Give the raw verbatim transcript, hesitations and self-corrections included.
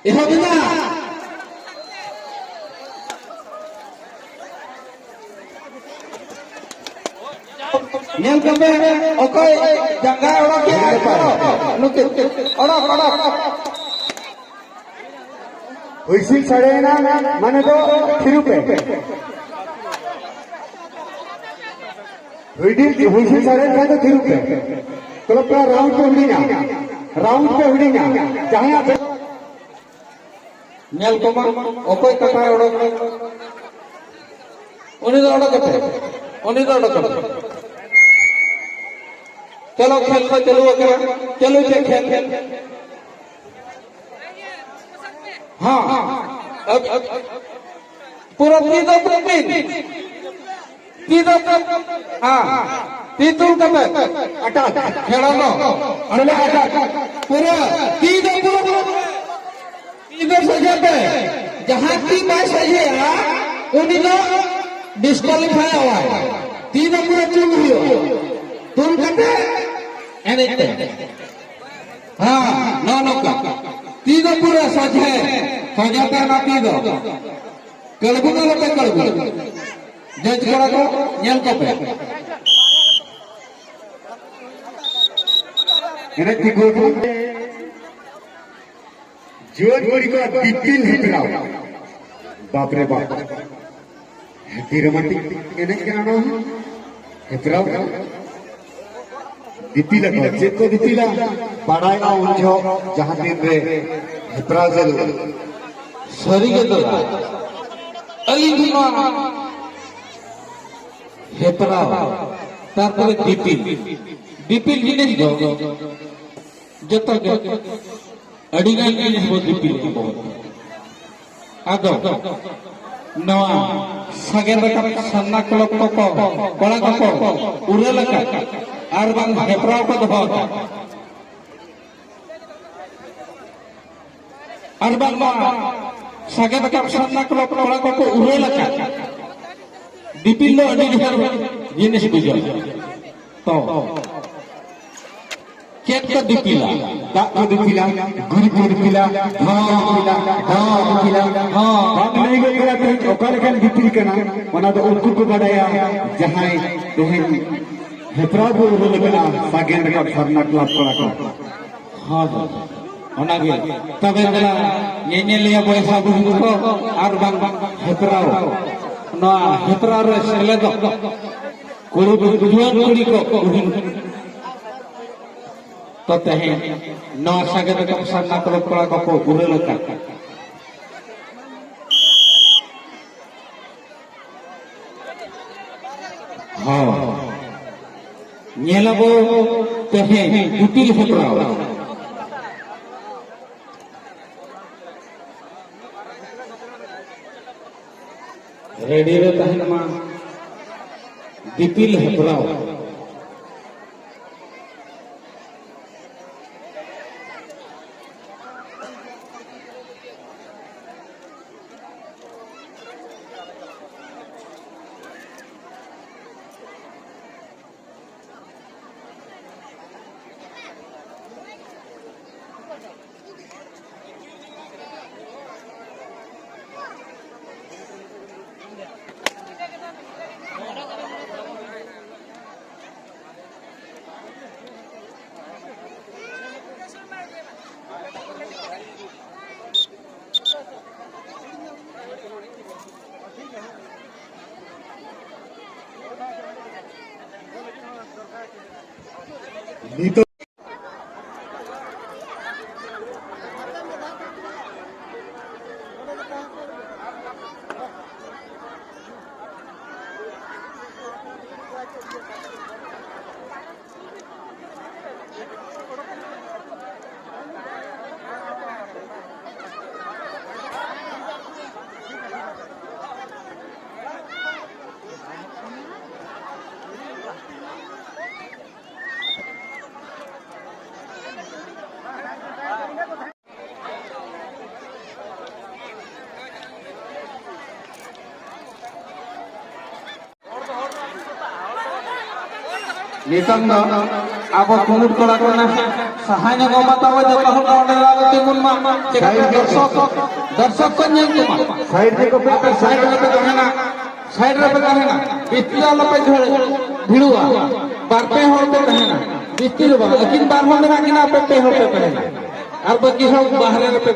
ᱮᱦᱚᱵ ᱮᱱᱟ᱾ ᱧᱮᱞ ᱠᱚᱯᱮ, ᱚᱠᱚᱭ ᱡᱟᱸᱜᱟᱭ ᱚᱰᱚᱠᱮᱜᱼᱟ, ᱱᱩᱠᱤᱱ, ᱚᱰᱚᱠ, ᱚᱰᱚᱠ᱾ ᱦᱩᱭᱥᱤᱞ ᱥᱟᱰᱮᱭᱮᱱᱟ, ᱢᱟᱱᱮ ᱫᱚ ᱛᱷᱤᱨᱩ ᱯᱮ᱾ ᱦᱩᱭᱰᱤᱞ, ᱦᱩᱭᱥᱤᱞ ᱥᱟᱰᱮᱭᱮᱱ ᱠᱷᱟᱱ ᱫᱚ ᱛᱷᱤᱨᱩ ᱯᱮ᱾ ᱪᱚᱞᱚ ᱯᱮᱲᱟ, ᱨᱟᱣᱩᱱᱰ ᱯᱮ ᱦᱩᱰᱤᱧᱟ, ᱨᱟᱣᱩᱱᱰ ᱯᱮ ᱦᱩᱰᱤᱧᱟ᱾ ᱡᱟᱦᱟᱸᱭᱟᱜ ᱵᱮ- ᱧᱮᱞ ᱠᱚᱢᱟ, ᱚᱠᱚᱭ ᱠᱟᱴᱟᱭ ᱚᱰᱚᱠ, ᱩᱱᱤ ᱫᱚ ᱚᱰᱚᱠ ᱠᱟᱛᱮ, ᱩᱱᱤ ᱫᱚ ᱚᱰᱚᱠ ᱠᱟᱛᱮ᱾ ᱪᱚᱞᱚ, ᱠᱷᱮᱞ ᱠᱚ ᱪᱟᱹᱞᱩ ᱟᱠᱟᱱᱟ, ᱪᱟᱹᱞᱩ ᱪᱮᱫ ᱠᱷᱮᱞ? ᱦᱮᱸ, ᱟᱵ-, ᱟᱵ-, ᱯᱩᱨᱟᱹ ᱛᱤ ᱫᱚ ᱛᱩᱞ ᱵᱤᱱ᱾ ᱛᱤ ᱫᱚ ᱛᱩᱞ, ᱦᱮᱸ, ᱛᱤ ᱛᱩᱞ ᱠᱟᱛᱮ᱾ ᱟᱴᱟᱠ᱾ ᱠᱷᱮᱞᱟ ᱫᱚ᱾ ᱚᱸᱰᱮ ᱟᱴᱟᱠ᱾ ᱯᱩᱨᱟᱹ ᱛᱤ ᱫᱚ ᱯᱩᱨᱟᱹ, ᱯᱩᱨᱟᱹ, ᱯᱩᱨᱟᱹ᱾ ᱛᱤ ᱫᱚ ᱥᱚᱡᱷᱮ ᱯᱮ᱾ ᱡᱟᱦᱟᱸ ᱛᱤ ᱵᱟᱭ ᱥᱚᱡᱷᱮᱭᱟ, ᱩᱱᱤ ᱫᱚ ᱰᱤᱥᱠᱣᱟᱞᱤᱯᱷᱟᱭᱚᱜᱼᱟᱭ᱾ ᱛᱤ ᱫᱚ ᱯᱩᱨᱟᱹ ᱛᱩᱞ ᱦᱩᱭᱩᱜᱼᱟ᱾ ᱛᱩᱞ ᱠᱟᱛᱮ ᱮᱱᱮᱡ ᱯᱮ᱾ ᱦᱮᱸ, ᱱᱚᱜᱼᱚ ᱱᱚᱝᱠᱟ᱾ ᱛᱤ ᱫᱚ ᱯᱩᱨᱟᱹ ᱥᱚᱡᱷᱮ, ᱥᱚᱡᱷᱮ ᱛᱟᱦᱮᱱᱟ ᱛᱤ ᱫᱚ᱾ ᱠᱟᱹᱲᱵᱩ ᱫᱚ ᱟᱞᱚᱯᱮ ᱠᱟᱹᱲᱵᱩ᱾ ᱡᱟᱡᱽ ᱠᱚᱲᱟ ᱠᱚ, ᱧᱮᱞ ᱠᱚᱯᱮ᱾ ᱮᱱᱮᱡ ᱛᱤᱸᱜᱩ ᱟᱠᱟᱱᱟ᱾ ᱡᱩᱣᱟᱹᱱ ᱠᱩᱲᱤ ᱠᱚᱣᱟᱜ ᱫᱤᱯᱤᱞ ᱦᱮᱯᱨᱟᱣ᱾ ᱵᱟᱯ ᱨᱮ ᱵᱟᱯ᱾ ᱦᱮᱯᱤ ᱨᱳᱢᱟᱱᱴᱤᱠ ᱮᱱᱮᱡ ᱠᱟᱱᱟ ᱱᱚᱣᱟ ᱦᱚᱸ᱾ ᱦᱮᱯᱨᱟᱣ ᱠᱟᱱᱟ᱾ ᱫᱤᱯᱤᱞ ᱟᱠᱚ᱾ ᱪᱮᱫ ᱠᱚ ᱫᱤᱯᱤᱞᱟ? ᱵᱟᱲᱟᱭᱚᱜᱼᱟ ᱩᱱ ᱡᱚᱦᱚᱜ ᱡᱟᱦᱟᱸ ᱛᱤᱱ ᱨᱮ ᱦᱮᱯᱨᱟᱣ ᱪᱟᱹᱞᱩᱜᱼᱟ᱾ ᱥᱟᱹᱨᱤ ᱜᱮ ᱫᱟᱫᱟ, ᱟᱹᱞᱤᱧ ᱱᱚᱣᱟ ᱦᱮᱯᱨᱟᱣ, ᱛᱟᱨᱯᱚᱨᱮ ᱫᱤᱯᱤᱞ᱾ ᱫᱤᱯᱤᱞ ᱡᱤᱱᱤᱥ ᱫᱚ ᱡᱚᱛᱚ ᱜᱮ ᱟᱹᱰᱤ ᱜᱟᱱ ᱡᱤᱱᱤᱥ ᱵᱚ ᱫᱤᱯᱤᱞ ᱮᱫ ᱵᱚ᱾ ᱟᱫᱚ ᱱᱚᱣᱟ ᱥᱟᱜᱮᱱ ᱨᱟᱠᱟᱵ ᱥᱟᱨᱱᱟ ᱠᱞᱚᱵ ᱠᱚᱠᱚ, ᱠᱚᱲᱟ ᱠᱚᱠᱚ ᱩᱨᱟᱹᱞ ᱟᱠᱟᱫ ᱟᱨ ᱵᱟᱝ ᱦᱮᱯᱨᱟᱣ ᱠᱚ ᱫᱚᱦᱚ ᱟᱠᱟᱫ᱾ ᱟᱨ ᱵᱟᱝᱢᱟ ᱥᱟᱜᱮᱱ ᱨᱟᱠᱟᱵ ᱥᱟᱨᱱᱟ ᱠᱞᱚᱵ ᱠᱚᱲᱟ ᱠᱚᱠᱚ ᱩᱨᱟᱹᱞ ᱟᱠᱟᱫ᱾ ᱫᱤᱯᱤᱞ ᱫᱚ ᱟᱹᱰᱤ ᱰᱷᱮᱨ ᱡᱤᱱᱤᱥ ᱵᱩᱡᱷᱟᱹᱜᱼᱟ᱾ ᱛᱚ, ᱪᱮᱫ ᱠᱚ ᱫᱤᱯᱤᱞᱟ, ᱫᱟᱜ ᱠᱚ ᱫᱤᱯᱤᱞᱟ, ᱜᱩᱨᱤᱡ ᱠᱚ ᱫᱤᱯᱤᱞᱟ, ᱫᱷᱟᱣ ᱫᱤᱯᱤᱞᱟ, ᱫᱷᱟᱣ ᱫᱤᱯᱤᱞᱟ, ᱦᱚᱸ᱾ ᱵᱟᱢ ᱞᱟᱹᱭ ᱜᱚᱫ ᱠᱮᱫᱟ ᱛᱮᱦᱮᱧ ᱚᱠᱟ ᱞᱮᱠᱟᱱ ᱫᱤᱯᱤᱞ ᱠᱟᱱᱟ, ᱚᱱᱟ ᱫᱚ ᱩᱱᱠᱩ ᱠᱚ ᱵᱟᱰᱟᱭᱟ ᱡᱟᱦᱟᱸᱭ ᱛᱮᱦᱮᱧ ᱦᱮᱯᱨᱟᱣ ᱠᱚ ᱩᱨᱩᱢ ᱟᱠᱟᱱᱟ ᱥᱟᱜᱮᱱ ᱨᱟᱠᱟᱵ ᱥᱟᱨᱱᱟ ᱠᱞᱟᱵᱽ ᱠᱚᱲᱟ ᱠᱚ᱾ ᱦᱳᱭ, ᱦᱳᱭ᱾ ᱚᱱᱟᱜᱮ᱾ ᱛᱚᱵᱮ ᱫᱮᱞᱟ, ᱧᱮᱧᱮᱞᱤᱭᱟᱹ ᱵᱚᱭᱦᱟ ᱵᱩᱦᱤᱱ ᱠᱚ ᱟᱨ ᱵᱟᱝ ᱦᱮᱯᱨᱟᱣ, ᱱᱚᱣᱟ ᱦᱮᱯᱨᱟᱣ ᱨᱮ ᱥᱮᱞᱮᱫᱚᱜ ᱠᱩᱲᱤ, ᱡᱩᱣᱟᱹᱱ ᱠᱩᱲᱤ ᱠᱚ ᱩᱨᱩᱢ ᱛᱚ ᱛᱮᱦᱮᱧ ᱱᱚᱣᱟ ᱥᱟᱜᱮᱱ ᱨᱟᱠᱟᱵ ᱥᱟᱨᱱᱟ ᱠᱞᱟᱵᱽ ᱠᱚᱲᱟ ᱠᱚᱠᱚ ᱩᱨᱟᱹᱞ ᱟᱠᱟᱫ᱾ ᱦᱚᱸ᱾ ᱧᱮᱞ ᱟᱵᱚ ᱛᱮᱦᱮᱧ ᱫᱤᱯᱤᱞ ᱦᱮᱯᱨᱟᱣ᱾ ᱨᱮᱰᱤ ᱨᱮ ᱛᱟᱦᱮᱱ ᱢᱟ ᱫᱤᱯᱤᱞ ᱦᱮᱯᱨᱟᱣ᱾ ᱱᱤᱛᱚᱜ ᱱᱤᱛᱚᱝ ᱫᱚ ᱟᱵᱚ ᱠᱩᱢᱩᱴ ᱠᱚᱲᱟ ᱠᱚ ᱱᱟᱥᱮ ᱥᱟᱦᱟ ᱧᱚᱜᱚᱜ ᱢᱟ, ᱛᱟᱵᱚ ᱡᱚᱛᱚ ᱦᱚᱲ ᱱᱚᱰᱮ ᱟᱞᱚ ᱛᱤᱸᱜᱩᱱ ᱢᱟ᱾ ᱪᱮᱠᱟᱛᱮ ᱫᱚᱨᱥᱚᱠ, ᱫᱚᱨᱥᱚᱠ ᱠᱚ ᱧᱮᱞ ᱠᱚᱢᱟ᱾ ᱥᱟᱭᱤᱰ ᱨᱮᱠᱚ ᱯᱮ, ᱟᱯᱮ ᱥᱟᱭᱤᱰ ᱨᱮᱯᱮ ᱛᱟᱦᱮᱱᱟ, ᱥᱟᱭᱤᱰ ᱨᱮᱯᱮ ᱛᱟᱦᱮᱱᱟ, ᱵᱷᱤᱛᱨᱤ ᱟᱞᱚᱯᱮ ᱡᱷᱟᱹᱲ ᱵᱷᱤᱲᱩᱜᱼᱟ᱾ ᱵᱟᱨ ᱯᱮ ᱦᱚᱲ ᱯᱮ ᱛᱟᱦᱮᱱᱟ, ᱵᱷᱤᱛᱨᱤ ᱨᱮ ᱵᱟᱝ, ᱟᱹᱠᱤᱱ ᱵᱟᱨ ᱦᱚᱲ ᱢᱮᱱᱟᱜ ᱠᱤᱱᱟ, ᱟᱯᱮ ᱯᱮ ᱦᱚᱲ ᱯᱮ ᱛᱟᱦᱮᱱᱟ, ᱟᱨ ᱵᱟᱹᱠᱤ ᱥᱚᱵ ᱵᱟᱦᱨᱮ ᱨᱮᱯᱮ